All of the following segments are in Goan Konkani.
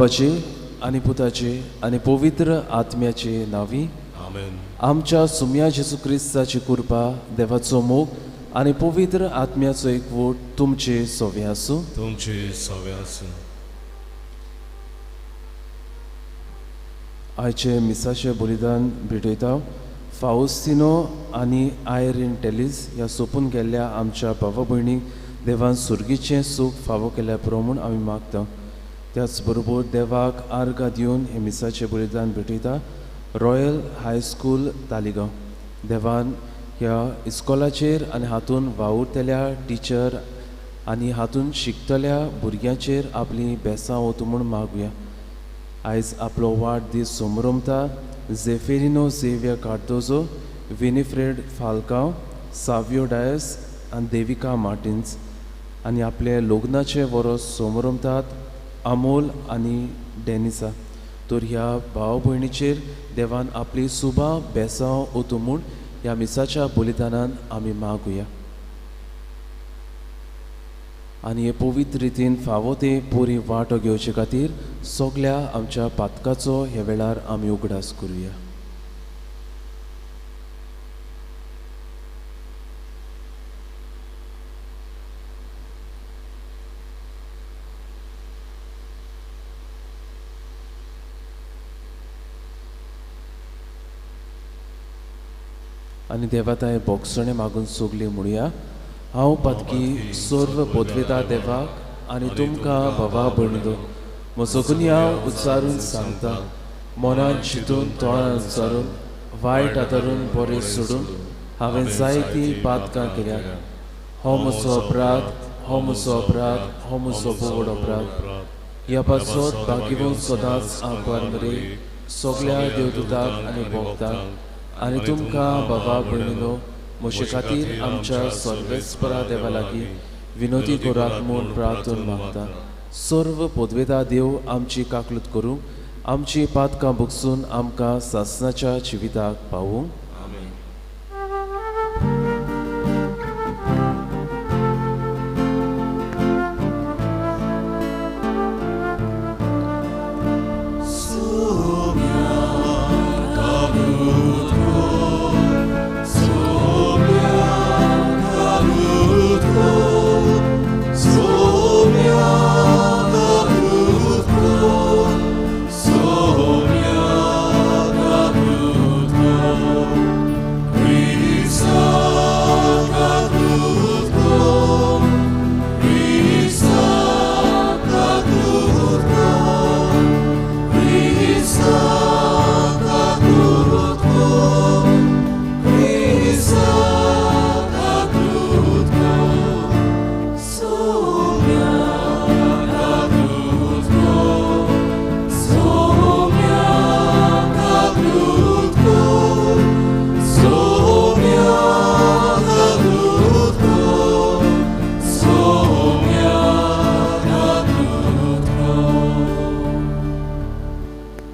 बापाचे आनी पुताचे आनी पवित्र आत्म्याचे नांवी आमेन. आमच्या सुम्या जेजू क्रिस्ताची कृपा, देवाचो मोग आनी पवित्र आत्म्याचो एकवट तुमचे सोवे आसूं. तुमचे सोवे आसूं. आयचे मिसाचे बलिदान भेटयता फावस्तिनो आनी आयरीन टेलीस ह्या सोंपून गेल्ल्या आमच्या भावा भयणीक देवान सुर्गीचें सूख फावो केल्या पुरो म्हूण आमी मागता. त्याच बरोबर देवाक आर्गां दिवन हे मिसाचें बलिदान भेटयता रॉयल हायस्कूल तालिगांव. देवान ह्या इस्कॉलाचेर आनी हातून वावुरतल्या टिचर आनी हातून शिकतल्या भुरग्यांचेर आपली बेसां वतूं म्हूण मागुया. आयज आपलो वाडदीस समरमता Zeferino Xavier Cardozo, Winifred Falcao, Savio Dias आनी देविका मार्टिन्स आनी आपले लग्नाचे वरोस समरमतात अमोल आनी डेनिसा. तर ह्या भाव भयणीचेर देवान आपली सुबा बेसांव ओतूं म्हूण ह्या मिसाच्या बलिदानान आमी मागुया. आनी हे पवित्र रितीन फावो ते पुरी वांटो घेवचे खातीर सगल्या आमच्या पातकाचो ह्या वेळार आमी उगडास करुया. आनी देवाताय बोगसणें मागून सगली म्हणुया. हांव पातकी सर्व पदवेता देवाक आनी तुमकां भावा भयणींनो म्हजो गुन्यांव उच्चारून सांगता. मनान चिंतून तोंडान उच्चारून वायट आदारून बरें सोडून हांवें जायतीं पातकां केल्यात. हो म्हजो अपराध, हो म्हजो अपराध, हो म्हजो व्हड अपराध. ह्या पासत भाग्यवंत सदांच आंकवार मरे सगल्या देवदूताक आनी भोगताक आनी तुमकां बाबा भयणींनो म्हजे खातीर आमच्या सर्वेस्परा देवा लागीं विनोदी करात म्हूण प्रार्थना मागता. सर्व पदवेता देव आमची काकलूत करूंक, आमची पातकां भोगसून आमकां सासणाच्या जिविताक पावूंक.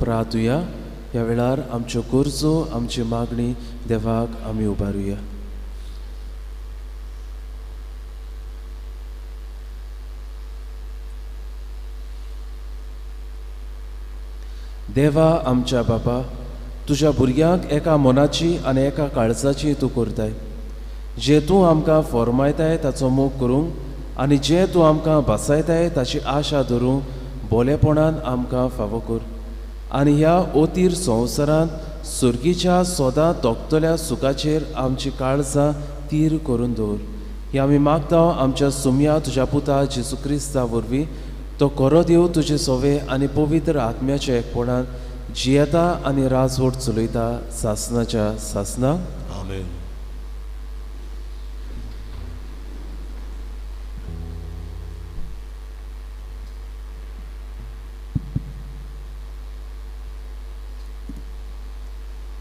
प्रार्थुया. ह्या वेळार आमच्यो गरजो, आमची मागणी देवाक आमी उबारुया. देवा आमच्या बापा, तुज्या भुरग्यांक एका मनाची आनी एका काळजाची तूं करताय. जे तूं आमकां फॉर्मायताय ताचो मोग करूंक आनी जे तूं आमकां भासायताय ताची आशा धरूंक बोलेपणान आमकां फावो कर. आनी ह्या ओतीर संवसारांत सुर्गीच्या सदां तोखतल्या सुखाचेर आमची काळजां तीर करून दवर. ही आमी मागता आमच्या सुमया तुज्या पुता जेजू क्रिस्ता वरवीं. तो खरो देव तुजे सोवे आनी पवित्र आत्म्याच्या एकपणान जियेता आनी राजवट चलयता सासनाच्या सासना. आमेन.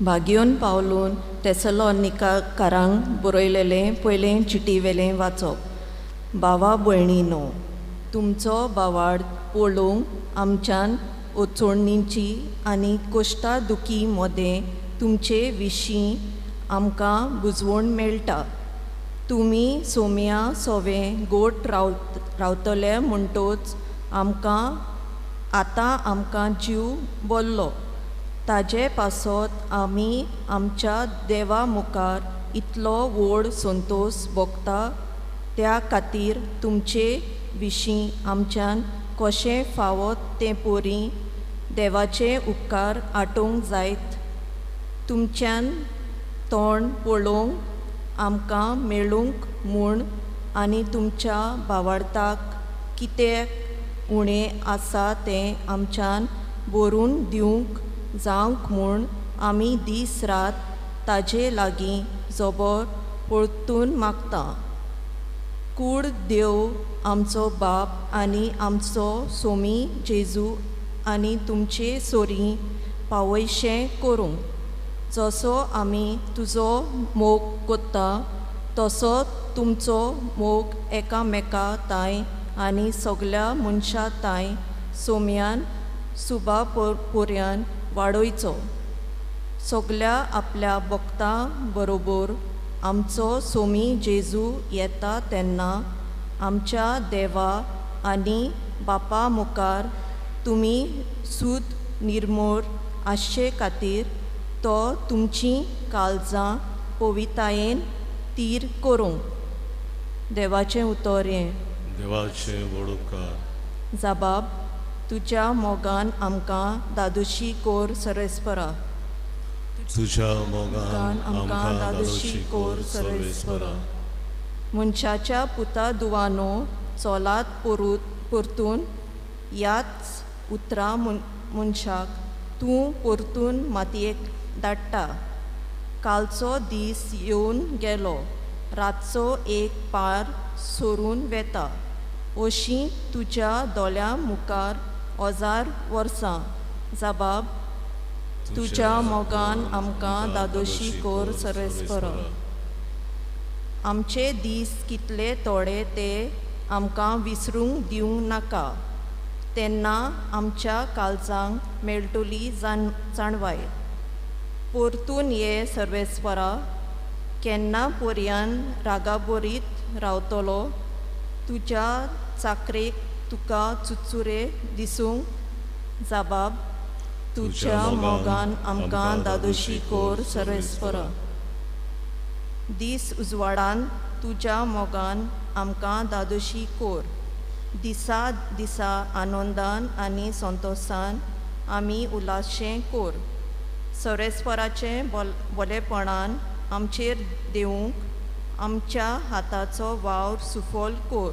भाग्योन पावलून तेसलोनिकारांक बरयलेलें पयलें चिटीवेलें वाचप. भावा भयणीनो, तुमचो बावाड पळोवंक आमच्यान ओचोडणीची आनी कोश्टा दुखी मदें तुमचे विशीं आमकां बुजवण मेळटा. तुमी सोम्या सोवें गोट रावतले म्हणटोच आमकां आतां आमकां जीव बोल्लो. ताजे पासत आमी आमच्या देवा मुखार इतलो व्हड संतोश भोगता. त्या खातीर तुमचे विशीं आमच्यान कशें फावो तें पोरी देवाचे उपकार आटोवंक जायत. तुमच्यान तोंड पळोवंक आमकां मेळूंक म्हूण आनी तुमच्या भावार्थाक कितें उणें आसा तें आमच्यान बरोवन दिवंक जावंक म्हूण आमी दीस रात ताजे लागीं जबर परतून मागता. कूड देव आमचो बाप आनी आमचो सोमी जेजू आनी तुमचे सोरी पावयशें करूंक. जसो आमी तुजो मोग कोत्ता तसो तुमचो मोग एकामेका तांय आनी सगल्या मनशां तांय सोम्यान सुबा पोऱ्यान वाडोवचो. सगल्या आपल्या भक्तां बरोबर आमचो सोमी जेजू येता तेन्ना आमच्या देवा आनी बापा मुखार तुमी सूद निर्मोर आसचे खातीर तो तुमची काळजां पवितायेन तीर करूंक. देवाचें उतर हें. देवाचें व्हड उपकार. जबाब, तुज्या मोगान आमकां दादोशी कोर सर्वेस्परा. तुज्या मोगान आमकां दादोशी कोर सर्वेस्परा. मनशाच्या पुता दुवानो चोलात परतून ह्याच उतरां मनशाक तूं परतून मातयेक धाडटा. कालचो दीस येवन गेलो, रातचो एक पार सोरून वेता. अशी तुज्या दोळ्यां मुखार 1000 वर्सां. जबाब, तुज्या मोगान आमकां दादोशी कोर सर्वेस्परा. आमचे दीस कितले थोडे ते आमकां विसरूंक दिवंक नाका. तेन्ना आमच्या काळजांक मेळटली जाणवाय. परतून ये सर्वेस्परा, केन्ना पर्यान रागाबरीत रावतलो. तुज्या चाकरेक तुका चुचुरे दिसूंक. जबाब, तुज्या मोगान आमकां दादोशी कोर सर्वेस्परा. दीस उजवाडान तुज्या मोगान आमकां दादोशी कोर. दिसा दिसा आनंदान आनी संतोशान आमी उल्हासचें कोर. सर्वेस्पराचें बोलेपणान आमचेर देवूंक आमच्या हाताचो वावर सुफल कोर.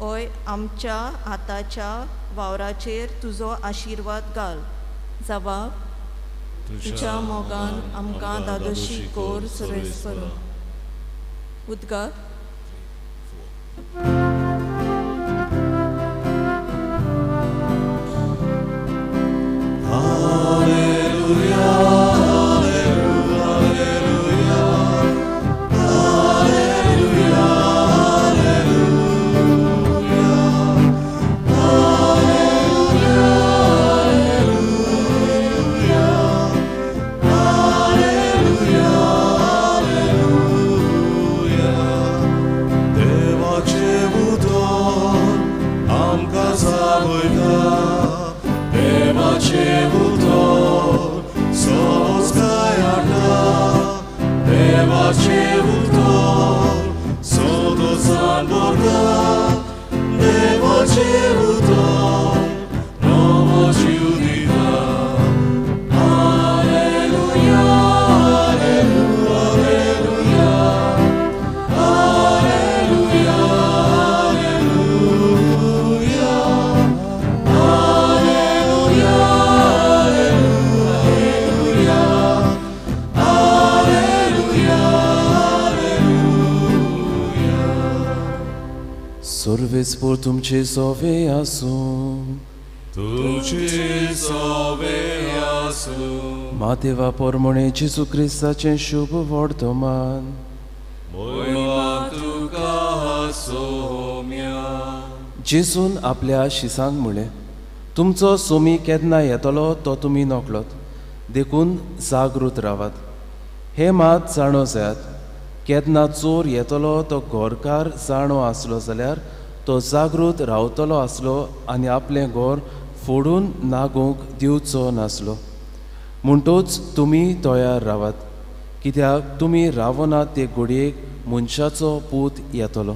हय, आमच्या हाताच्या वावराचेर तुजो आशिर्वाद घाल. जबाब, तुज्या मोगान आमकां दादोशी कोर सर्वेस्परा. उद्गार. Hallelujah, hallelujah, hallelujah, hallelujah. देवाचे उतर संतोषान भरता, देवाचे उतर नवो जीव दिता। Hallelujah, hallelujah, hallelujah, hallelujah, hallelujah, hallelujah, hallelujah, hallelujah. सर्वेस्पोर तुमचे सोवे आसूं, तुझे सोवे आसूं। मातेवा पोरमणे जेजू क्रिस्ताचें शुभ वर्तमान। मोयमा तुका सोम्या। जेजून आपल्या शिसांक म्हणलें, तुमचो सोमी केन्ना येतलो तो तुमी नकळत, देखून जागृत रावात। हे मात जाणो जायात, केन्ना चोर येतलो तो घरकार जाणो आसलो जाल्यार तो जागृत रावतलो आसलो आनी आपलें घर फोडून नागोवंक दिवचो नासलो। म्हणटोच तुमी तयार रावात, कित्याक तुमी रावना ते घडयेक मनशाचो पूत येतलो।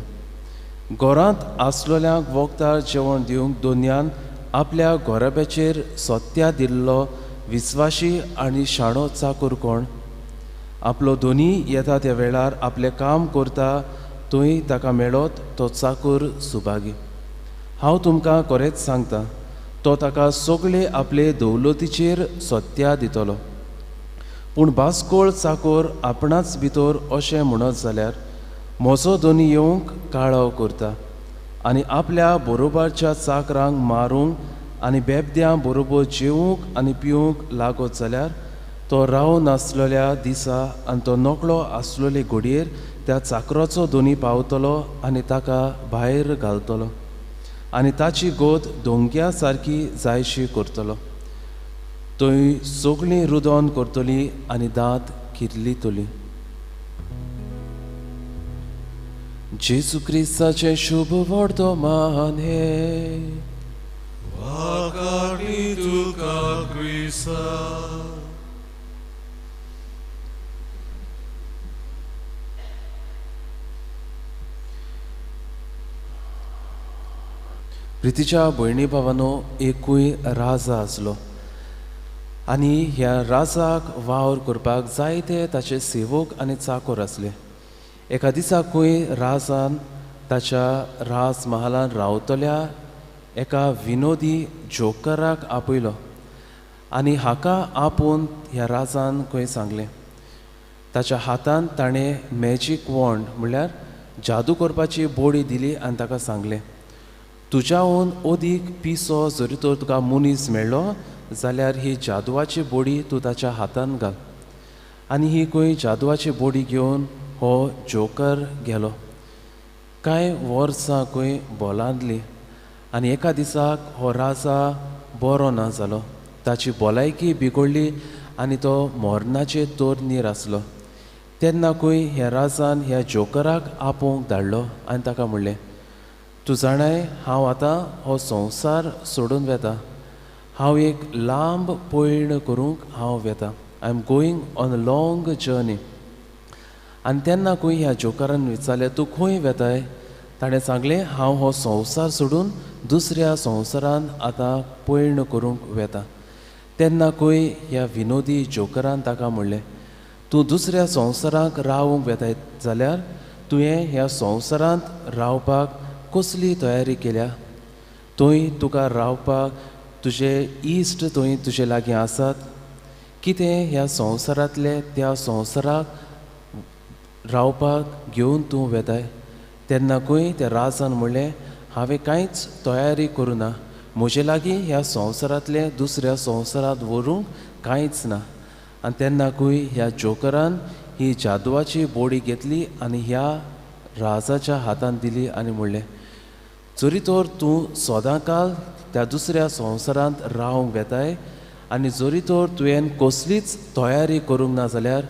घरांत आसलेल्यांक वखदार जेवण दिवंक दोनयान आपल्या घराब्याचेर सत्या दिल्लो विस्वाशी आनी शाणो चाकूर कोण? आपलो दोनी येता त्या वेळार आपलें काम करता थंय ताका मेळत तो चाकूर सुभागी। हांव तुमकां खरेंच सांगता, तो ताका सगळे आपले दौलतीचेर सत्या दितलो। पूण बास्कोळ चाकोर आपणाच भितर अशें म्हणत जाल्यार म्हजो दोनी येवंक काळाव करता आनी आपल्या बरोबरच्या चाकरांक मारूंक आनी बेबद्यां बरोबर जेवंक आनी पिवंक लागत जाल्यार तो राव नासलेल्या दिसा आनी तो नकळो आसलेले घडयेर त्या चाकराचो दोनी पावतलो आनी ताका भायर घालतलो आनी ताची गोत दोंग्या सारकी जायशी करतलो। थंय सगळीं रुदन करतली आनी दांत किल्लितली। जेजू क्रिस्ताचें शुभ वर्तमान हें। वाकाडी तुका क्रिस्ता। प्रितीच्या भयणी भावानो, एकूय राजा आसलो आनी ह्या राजाक वावर करपाक जायते ताचे सेवक आनी चाकोर आसले। एका दिसाकूय राजान ताच्या राजमहालान रावतल्या एका विनोदी जोकराक आपयलो आनी हाका आपोवन ह्या राजान खंय सांगलें, ताच्या हातान ताणें मॅजीक वॉन्ड म्हणल्यार जादू करपाची बोडी दिली आनी ताका सांगलें, तुज्याहून अदीक पिसो जरी तर तुका मनीस मेळ्ळो जाल्यार ही जादवाची बोडी तूं ताच्या हातान घाल। आनी ही खंय जादवाची बोडी घेवन हो जोकर गेलो। कांय वर्सां खंय बोलांतली आनी एका दिसाक हो राजा बरो ना जालो, ताची भलायकी बिगडली आनी तो मरणाचे तोरणीर आसलो। तेन्ना खंय ह्या राजान ह्या जोकराक आपोवंक धाडलो आनी ताका म्हणलें, तूं जाणाय हांव आतां हो संवसार सोडून वेता, हांव एक लांब पयण करूंक हांव वेता, I am going on a long journey. आनी तेन्ना खंय ह्या जोकरान विचारलें, तूं खंय वेताय? ताणें सांगलें, हांव हो संवसार सोडून दुसऱ्या संवसारान आतां पयण करूंक वेता। तेन्ना खंय ह्या विनोदी जोकरान ताका म्हणलें, तूं दुसऱ्या संवसाराक रावूंक वेताय जाल्यार तुवें ह्या संवसारांत रावपाक कसली तयारी केल्या? थंय तुका रावपाक तुजे इश्ट थंय तुजे लागीं आसात? कितें ह्या संवसारांतले त्या संवसाराक रावपाक घेवन तूं वेताय? तेन्ना खंय त्या राजान म्हणलें, हांवें कांयच तयारी करूं ना, म्हजे लागीं ह्या संवसारांतले दुसऱ्या संवसारांत व्हरूंक कांयच ना। आनी तेन्ना खंय ह्या जोकरान ही जादवाची बोडी घेतली आनी ह्या राजाच्या हातान दिली आनी म्हणलें, जरी तर तूं सदांकाल त्या दुसऱ्या संवसारांत रावंक वेताय आनी जरी तर तुवें कसलीच तयारी करूंक ना जाल्यार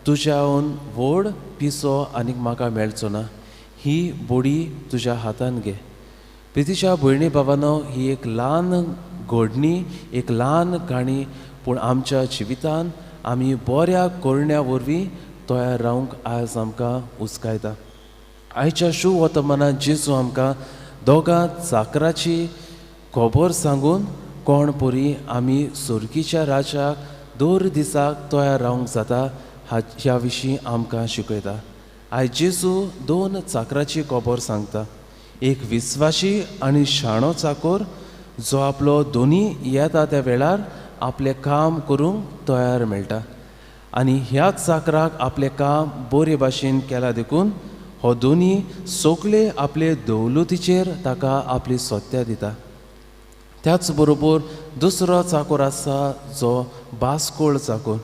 तुज्याहून व्हड पिसो आनीक म्हाका मेळचो ना, ही बोडी तुज्या हातान घे। प्रितीच्या भयणी बाबानो, ही एक ल्हान घडणी, एक ल्हान काणी, पूण आमच्या जिवितान आमी बऱ्या करण्या वरवीं तयार रावंक आयज आमकां उस्कायता. आयच्या शुभवर्तमानांत जेजू आमकां दोगां चाकराची खबर सांगून कोण परी आमी सुर्गीच्या राजाक दर दिसाक तयार रावंक जाता ह्या विशीं आमकां शिकयता. आयज जेजू दोन चाकराची खबर सांगता. एक विस्वाशी आनी शाणो चाकोर जो आपलो दोनी येता त्या वेळार आपलें काम करूंक तयार मेळटा आनी ह्याच चाकराक आपलें काम बरे भाशेन केलां देखून हो दोनी सगळे आपले दौलतीचेर ताका आपली सत्या दिता. त्याच बरोबर दुसरो चाकोर आसा जो बास्कोळ चाकोर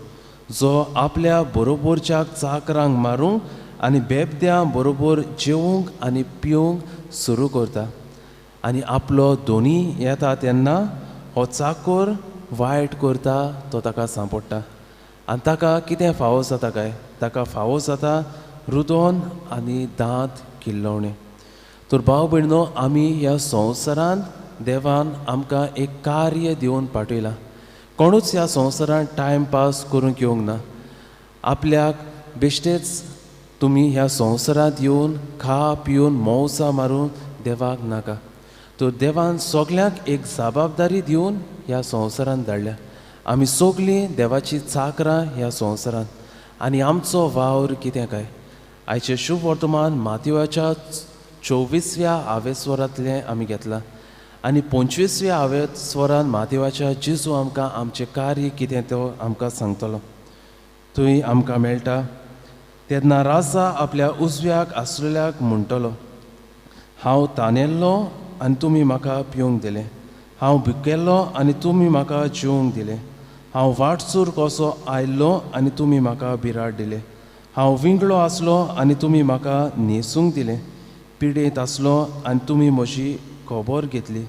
जो आपल्या बरोबरच्या चाकरांक मारूंक आनी बेबद्यां बरोबर जेवंक आनी पिवंक सुरू करता आनी आपलो दोनी येता तेन्ना हो चाकोर वायट करता तो ताका सांपडटा आनी ताका कितें फावो जाता काय ताका फावो जाता रुदोन आनी दांत किल्लोवणे. तर भाव भयणो आमी ह्या संवसारांत देवान आमकां एक कार्य दिवन पाठयलां. कोणूच ह्या संवसारांत टायम पास करूंक येवंक ना. आपल्याक बेश्टेच तुमी ह्या संवसारांत येवन खा पिवन मौसा मारून देवाक नाका. तर देवान सगल्यांक एक जबाबदारी दिवन ह्या संवसारांत धाडल्या. आमी सगलीं देवाची चाकरां ह्या संवसारांत आनी आमचो वावर कितें काय? आयचें शुभ वर्तमान मातयेच्या 24व्या आवेस्वरांतलें आमी घेतलां आनी 25व्या आवेस्वरान मातयेच्या जेजू आमकां आमचें कार्य कितें तो आमकां सांगतलो. थंय आमकां मेळटा तेन्ना राजा आपल्या उजव्याक आसलेल्याक म्हणटलो, हांव तानेल्लो आनी तुमी म्हाका पिवंक दिलें, हांव भिकेल्लो आनी तुमी म्हाका जेवंक दिलें, हांव वाटसूर कसो आयिल्लो आनी तुमी म्हाका बिराड दिलें, हांव विंगळो आसलो आनी तुमी म्हाका न्हेसूंक दिलें, पिडेंत आसलो आनी तुमी म्हजी खबर घेतली,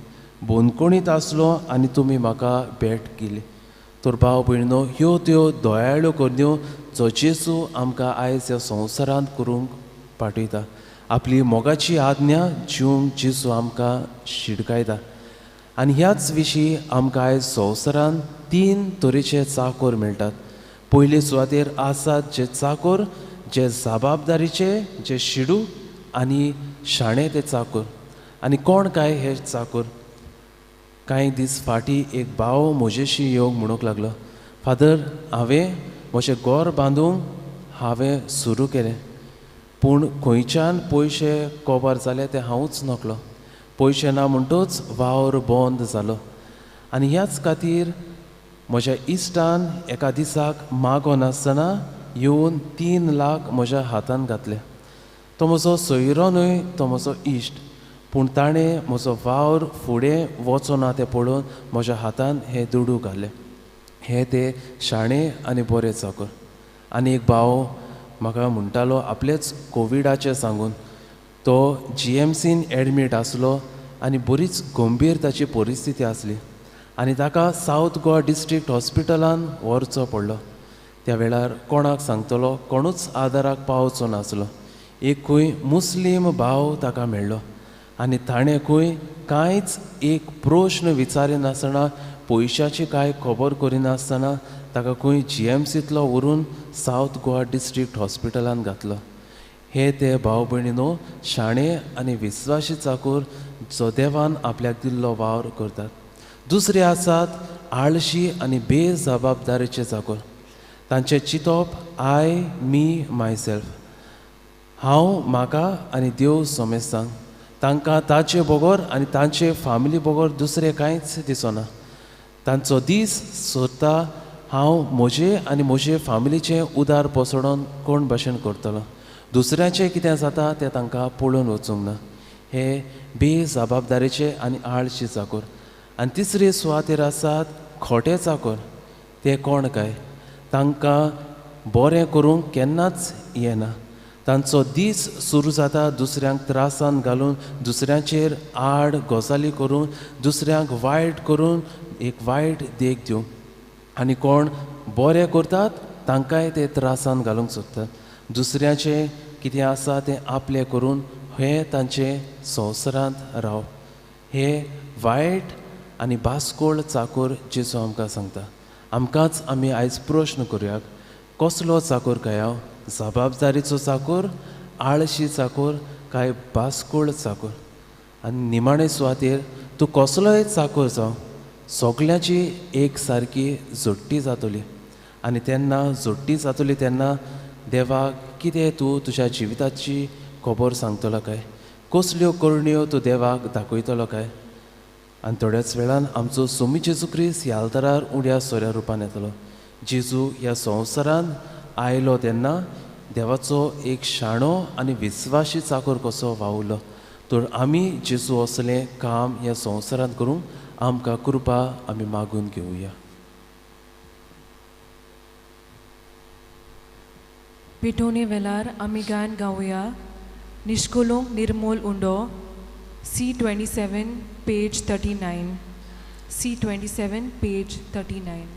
बंदखणींत आसलो आनी तुमी म्हाका भेट केली. तर भाव भयणो ह्यो त्यो दयाळ्यो करण्यो जो जेजू आमकां आयज ह्या संवसारांत करूंक पाठयता. आपली मोगाची आज्ञा जिवंक जेजू आमकां शिडकायता आनी ह्याच विशीं आमकां आयज संवसारांत 3 तरेचे चाकोर मेळटात. पयले सुवातेर आसात जे चाकोर जे जबाबदारीचे, जे शिडू आनी शाणे ते चाकोर. आनी कोण काय हे चाकोर? कांय दीस फाटीं एक भाव म्हजेशी येवंक म्हणूंक लागलो, फादर हांवें म्हजें घर बांदूंक हांवें सुरू केलें, पूण खंयच्यान पयशे कोबार जाले ते हांवूच नकलो. पयशे ना म्हणटूच वावर बंद जालो आनी ह्याच खातीर म्हज्या इश्टान एका दिसाक मागो नासतना येवन 3 लाख म्हज्या हातान घातले. तो म्हजो सोयरो न्हय, तो म्हजो इश्ट, पूण ताणें म्हजो वावर फुडें वचो ना तें पळोवन म्हज्या हातान हे दुडू घाले. हे ते शाणे आनी बरे चाकर. आनी एक भाव म्हाका म्हणटालो आपलेच कोविडाचें सांगून, तो GMCन एडमीट आसलो आनी बरीच गंभीर ताची परिस्थिती आसली आनी ताका सावथ गोवा डिस्ट्रिक्ट हॉस्पिटलान व्हरचो पडलो. त्या वेळार कोणाक सांगतलो, कोणूच आदाराक पावचो नासलो. एक खंय मुस्लीम भाव ताका मेळ्ळो आनी ताणें खंय कांयच एक प्रश्न विचारिनासतना, पयशाची कांय खबर करिनासतना ताका खंय GMCंतलो व्हरून सावथ गोवा डिस्ट्रिक्ट हॉस्पिटलान घातलो. हे ते भाव भयणीनो शाणे आनी विस्वाशी चाकूर जो देवान आपल्याक दिल्लो वावर करतात. दुसरे आसात आळशी आनी बेजबाबदारीचे चाकूर. तांचें चिंतप I, me, myself, हांव, म्हाका आनी देव समेस्तांक. तांकां ताचे बगर आनी तांचे फामिली बगर दुसरें कांयच दिसना. तांचो दीस सोदता हांव म्हजे आनी म्हजे फामिलीचें उदार पसडोन कोण भाशेन करतलो, दुसऱ्याचें कितें जाता तें तांकां पळोवन वचूंक ना. हे बेजबाबदारीचे आनी आळशी चाकूर. आनी तिसरे सुवातेर आसात खोटे चाकूर. ते कोण काय? तांकां बरें करूंक केन्नाच येना. तांचो दीस सुरू जाता दुसऱ्यांक त्रासान घालून, दुसऱ्यांचेर आड गजाली करून, दुसऱ्यांक वायट करून एक वायट देख दिवंक. आनी कोण बरें करतात तांकांय ते त्रासान घालूंक सोदतात. दुसऱ्याचें कितें आसा तें आपलें करून हें तांचें संवसारांत राव. हे वायट आनी बास्कोळ चाकोर जेजू आमकां सांगता. आमकांच आमी आयज प्रश्न करुया, कसलो चाकोर काय हांव? जबाबदारीचो चाकोर, आळशी चाकोर काय बास्कोळ चाकोर? आनी निमाणे सुवातेर तूं कसलोय चाकोर जावं, सगल्यांची एक सारकी जोडटी जातली. आनी तेन्ना जोडटी जातली तेन्ना देवाक कितें तूं तुज्या जिविताची खबर सांगतलो काय? कसल्यो करण्यो तूं देवाक दाखयतलो काय? आनी थोड्याच वेळान आमचो सोमी जेजू क्रिस्त ह्या आल्तारार उड्या सोऱ्या रुपान येतलो. जेजू ह्या संवसारान आयलो तेन्ना देवाचो एक शाणो आनी विस्वाशी चाकोर कसो वावुरलो. तर आमी जेजू असलें काम ह्या संवसारांत करूंक आमकां कृपा आमी मागून घेवया. पेटोवणे वेळार आमी गायन गावया निश्कोलोंक निर्मोल उंडो, C27 page 39, C27 page 39.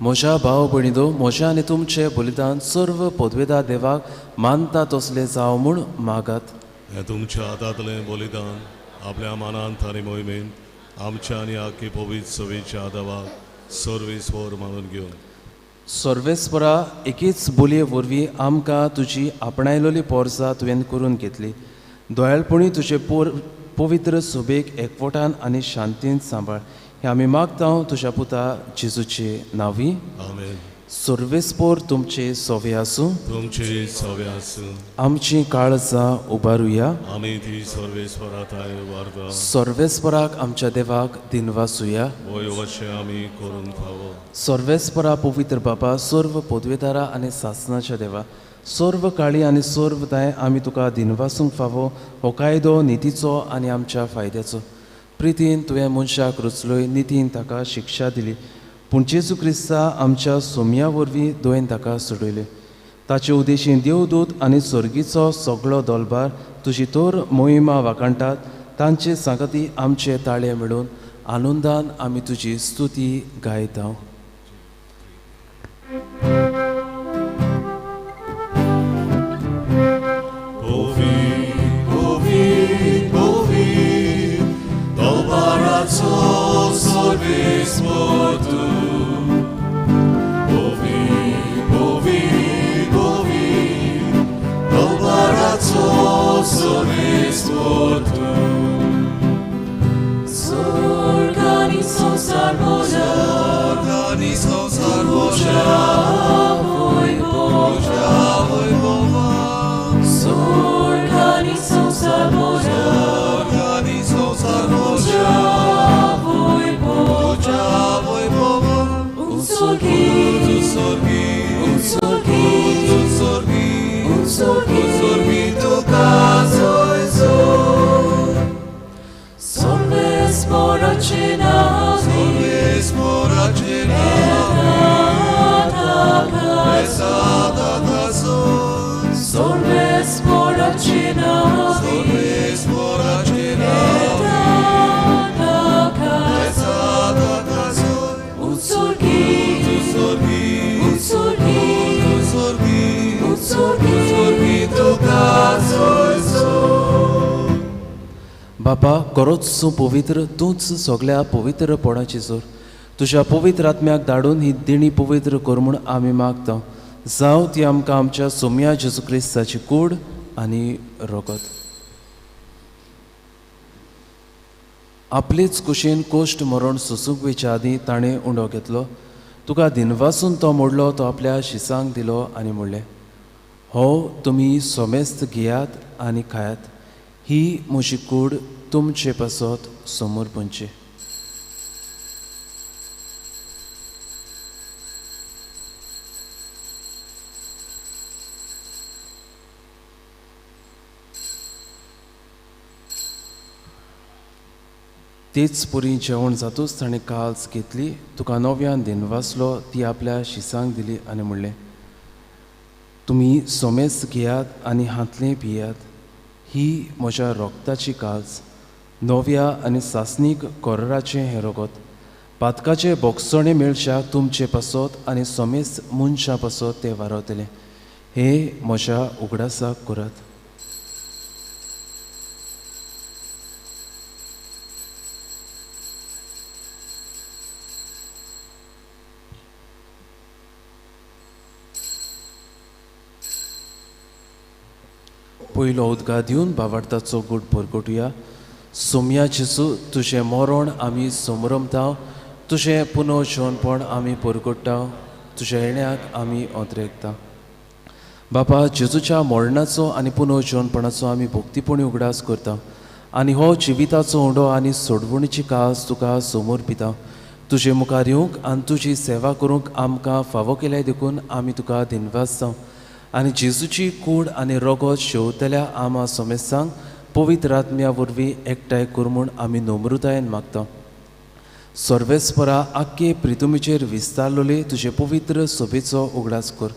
म्हज्या भाव भयणींनो, म्हज्या आनी तुमचें बलिदान सर्व पदवेदार देवाक मानता तसलें जावं म्हूण मागात. हें तुमच्या हातांतलें बलिदान आपल्या मानांत आनी मोहिमेंत आमच्या आनी आख्खी पवित्र सभेच्या देवाक सर्वेस्पर मानून घेवन. सर्वेस्परा एकेच बोलये वरवीं आमकां तुजी आपणायलोली पोरसां तुवें करून घेतली. दयाळपणी तुजे पवित्र सभेक एकवटान आनी शांतीन सांबाळ, हें आमी मागता तुज्या पुता जेजूचे नांवी. आमेन. सर्वेस्पर तुमचे सोवे आसूं. तुमचे सोवे आसूं. आमची काळजां उबारुया. आमी ती सर्वेस्परा थांय उबारता. सर्वेस्पराक आमच्या देवाक दिनवासुया. वय अशें आमी करूंक फावो. सर्वेस्परा पवित्र बाबा, सर्व पदवेदारा आनी सासनाच्या देवा, सर्व काळी आनी सर्व दाय आमी तुका दिनवासूंक फावो. हो कायदो नितीचो आनी आमच्या फायद्याचो. प्रितीन तुवें मनशाक रचलोय, नितीन ताका शिक्षा दिली, पूण जेजू क्रिस्ता आमच्या सोम्या वरवीं दोयेन ताका सोडयलें. ताचे उद्देशीन देवदूत आनी सर्गीचो सगळो दोलबार तुजी तर मोहिमा वाखाणटात. तांचे सांगाती आमचे ताळे मेळून आनंदान आमी तुजी स्तुती गायता. Solves moracinami, बापा खरोच तूं पवित्र, तूंच सगल्या पवित्रपणाची जोर। तुज्या पवित्र आत्म्याक धाडून ही देणी पवित्र कर म्हूण आमी मागता। जावं ती आमकां आमच्या सोम्या जेजू क्रिस्ताची कूड आनी रगत। आपलेच कुशीन कोश्ट मरण सोसूंक वयच्या आदीं ताणें उंडो घेतलो, तुका दिनवासून तो मोडलो, तो आपल्या शिसांक दिलो आनी म्हणलें, हो तुमी सोमेस्त घेयात आनी खायात, ही म्हजी कूड तुमचे पासत समोर पंची। तेच पुरी जेवण जातूच ताणें काल्स घेतली, तुका नव्यान दिनवासलो, ती आपल्या शिसांक दिली आनी म्हणलें, तुमी सोमेस्त घेयात आनी हांतलें पियात, ही म्हज्या रोगताची काल्स, नव्या आनी सासणीक कोरराचें हें रगत, पातकाचें बोगसणें मेळशाक तुमचे पासत आनी सोमेस्त मनशां पासत तें वारवतलें। हें म्हज्या उगडासाक करात। पयलो उदका दिवन भावार्थाचो गूट परगटुया। सोम्या जेजू, तुजें मरण आमी समरमता, तुजें पुनर्जीवनपण आमी परगट्टा, तुज्या येण्याक आमी ओंतरेकता। बापा, जेजूच्या मरणाचो आनी पुनर्जीवनपणाचो आमी भक्तीपणी उगडास करता आनी हो जिविताचो उंडो आनी सोडवणीची कास तुका समोर पिता। तुजे मुखार येवंक आनी तुजी सेवा करूंक आमकां फावो केल्या देखून आमी तुका दिनवासता आनी जेजूची कूड आनी रगत शेवतल्या आमा समेस्तांक पवित्र आत्म्या वरवीं एकठांय कर म्हूण आमी नम्रतायेन मागता। सर्वेस्परा आख्खे प्रितुमीचेर विस्तारलेले तुजे पवित्र सोबेचो उगडास कर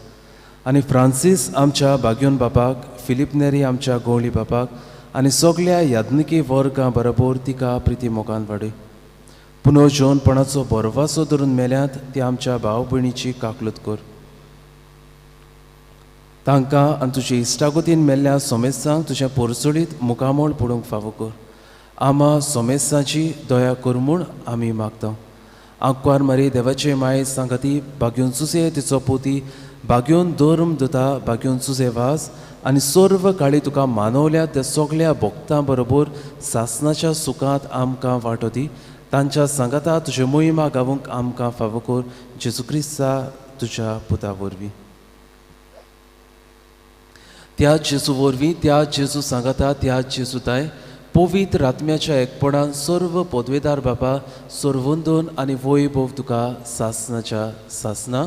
आनी फ्रांसीस आमच्या बाग्योन बापाक, फिलीप नेरी आमच्या गवळी बापाक आनी सगल्या याज्ञिकी वर्गां बरोबर तिका प्रिती मोगान वाडय। पुनर्जीवनपणाचो बरवासो धरून मेल्यात ती आमच्या भाव भयणीची काकलूत कर। तांकां आनी तुजे इश्टागतीन मेल्ल्या सोमेस्तांक तुज्या पोरचोडीत मुखामळ पडूंक फावो कर। आमा सोमेस्तांची दया कर म्हूण आमी मागता। आंकवार मारी देवाचे माये सांगाती बाग्योन सुसे तिचो पोती, बाग्योन धर्म दुता, बाग्योन सुसे वास आनी सर्व काळी तुका मानवल्या त्या सगल्या भक्तां बरोबर सासनाच्या सुखांत आमकां वांटो दी। तांच्या सांगाता तुजे मोहिमा गावूंक आमकां फावो कर, जेजू क्रिस्ता तुज्या पुता वरवीं। त्या जेजू वरवीं, त्या जेजू सांगाता, त्या जेजू ताय पवित्र आत्म्याच्या एकपणान सर्व पदवेदार बापा सर्वंदन आनी वैभव तुका सासनाच्या सासना।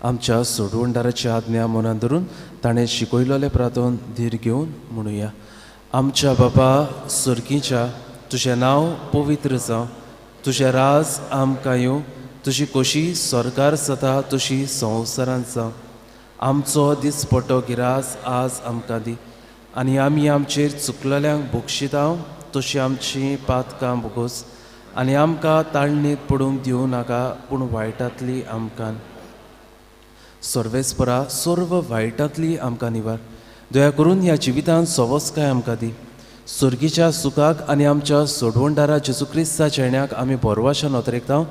आमच्या सोडवणदाराची आज्ञा मनान धरून ताणें शिकयलेलें प्रार्थन धीर घेवन म्हणुया। आमच्या बापा सर्गीच्या, तुजें नांव पवित्र जावं, तुजें राज आमकां येवं, तुजी खोशी स्वर्गार जाता तशी संवसारांत जावं। आमचो दिसपट्टो गिरास आज आमकां दी आनी आमी आमचेर चुकलेल्यांक बक्षिता तशी आमची पातकां भोगोस आनी आमकां ताळणीत पडूंक दिवं नाका, पूण वायटांतली आमकां सर्वेस्परा सर्व वायटांतली आमकां निवार। दया करून ह्या जिवितांत सवस्काय आमकां दी। सर्गीच्या सुखाक आनी आमच्या सोडवणदारा जेजू क्रिस्ताच्या येण्याक आमी भरवाशान ओतरेकता,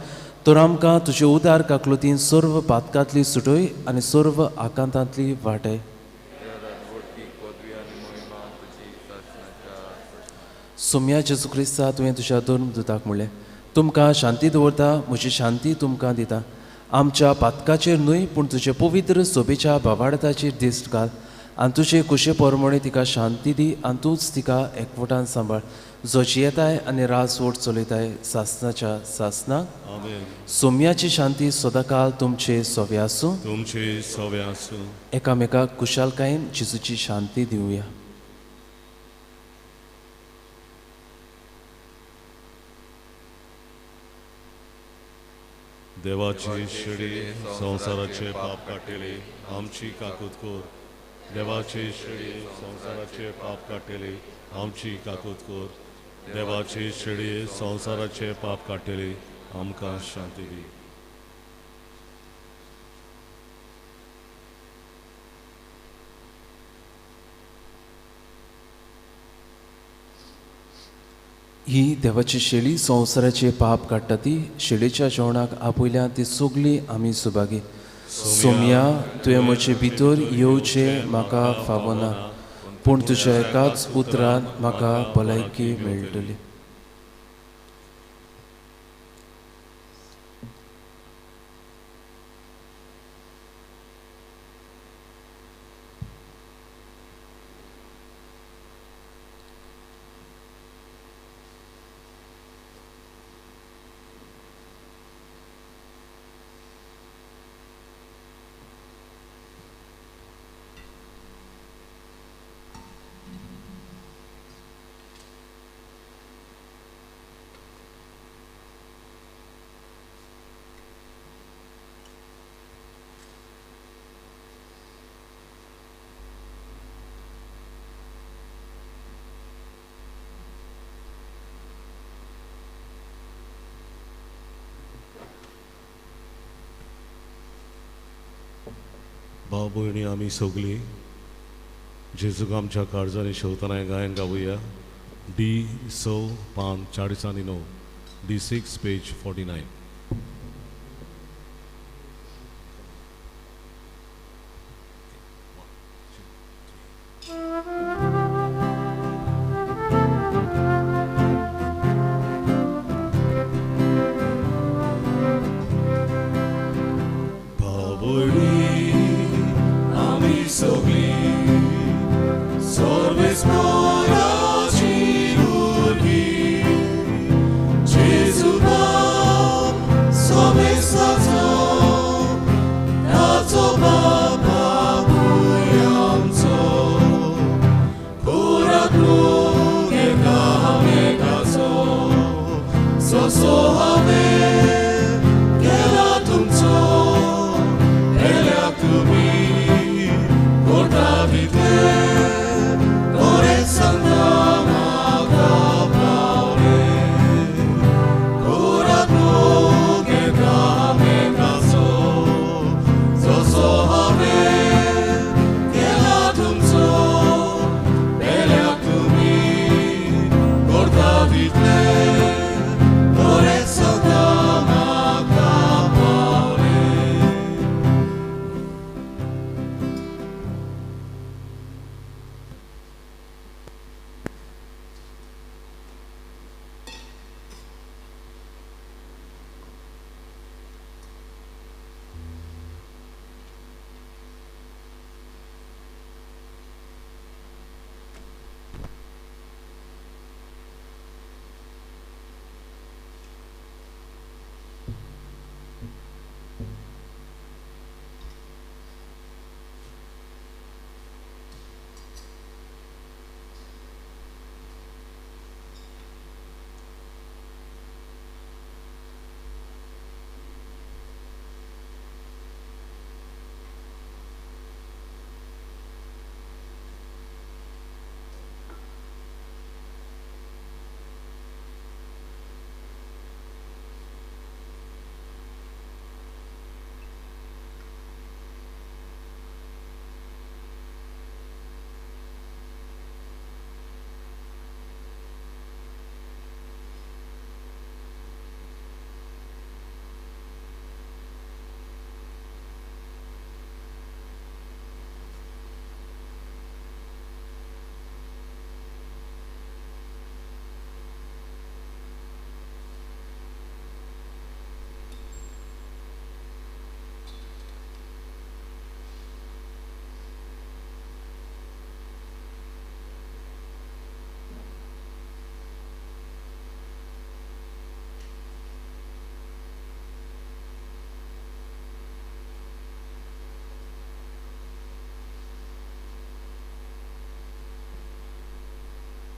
तर आमकां तुजे उदार काकलुतीन सर्व पातकांतली सुटय आनी सर्व आकांतांतली वाटय। सोम्या जेजू क्रिस्ता, तुवें तुज्या धर्म दुताक म्हणलें, तुमकां शांती दवरता, म्हजी शांती तुमकां दिता। आमच्या पातकाचेर न्हय पूण तुजे पवित्र सोबेच्या भावार्थाचेर दिश्ट घाल आनी तुजे कुशे परमणे तिका शांती दी आनी तूंच तिका एकवटान सांबाळ, जो जियेताय आनी राजवट चलयताय सासनाच्या सासना। सोम्याची शांती सदांकाल तुमचे सवे आसूं, तुमचे सवे आसूं। एकामेकाक कुशालकायेन जेजूची शांती दिवया। देवाची शिडी संवसाराचे पाप काडटली आमची काकूत कर। देवाची शिडी संवसाराचे पाप काडटली आमची काकूत कर। देवाची शिडी संवसाराचे पाप काडटली आमकां शांती दी। ही देवाची शेळी संवसाराचे पाप काडटा ती शेळीच्या जेवणाक आपयल्या ती सगळी आमी सुभागी. सोमया तुवें म्हजे भितर येवचें म्हाका फावना, पूण तुज्या एकाच उतरान म्हाका भलायकी मेळटली. भाव भयणी आमी सगळीं जेजूक आमच्या काळजांनी शेवतना गायन गावया. डी 6 पान 49, D6 page 49.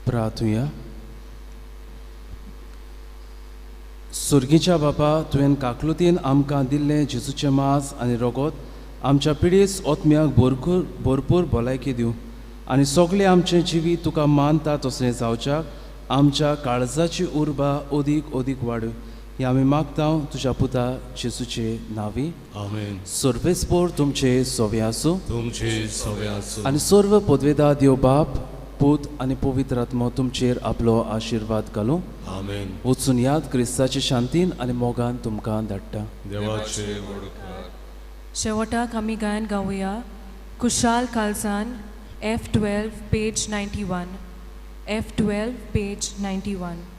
प्रार्थुया. सुर्गीच्या बापा, तुवें काकलुतीन आमकां दिल्लें जेजूचें मांस आनी रगत आमच्या पिडेस्त ओतम्याक भरपूर भरपूर भलायकी दिवं आनी सगळें आमचें जिवीत तुका मानता तसलें जावच्याक आमच्या काळजाची उर्बा अदीक अदीक वाडूं हें आमी मागता तुज्या पुता जेजूचे नांवी. आमेन. सर्वेस्पोर तुमचे सोवे आसूं, तुमचे सोवे आसूं आनी सर्व पदवेदा देव बाप, पूत आनी पवित्र आत्मो तुमचेर आपलो आशिर्वाद घालूं. आमेन. वचून याद क्रिस्ताचे शांतीन आनी मोगान तुमकां धाडटा. देवाचे व्हड उपकार. शेवटाक आमी गायन गावया खुशाल काळजान F 12 page 91, F 12 page 91.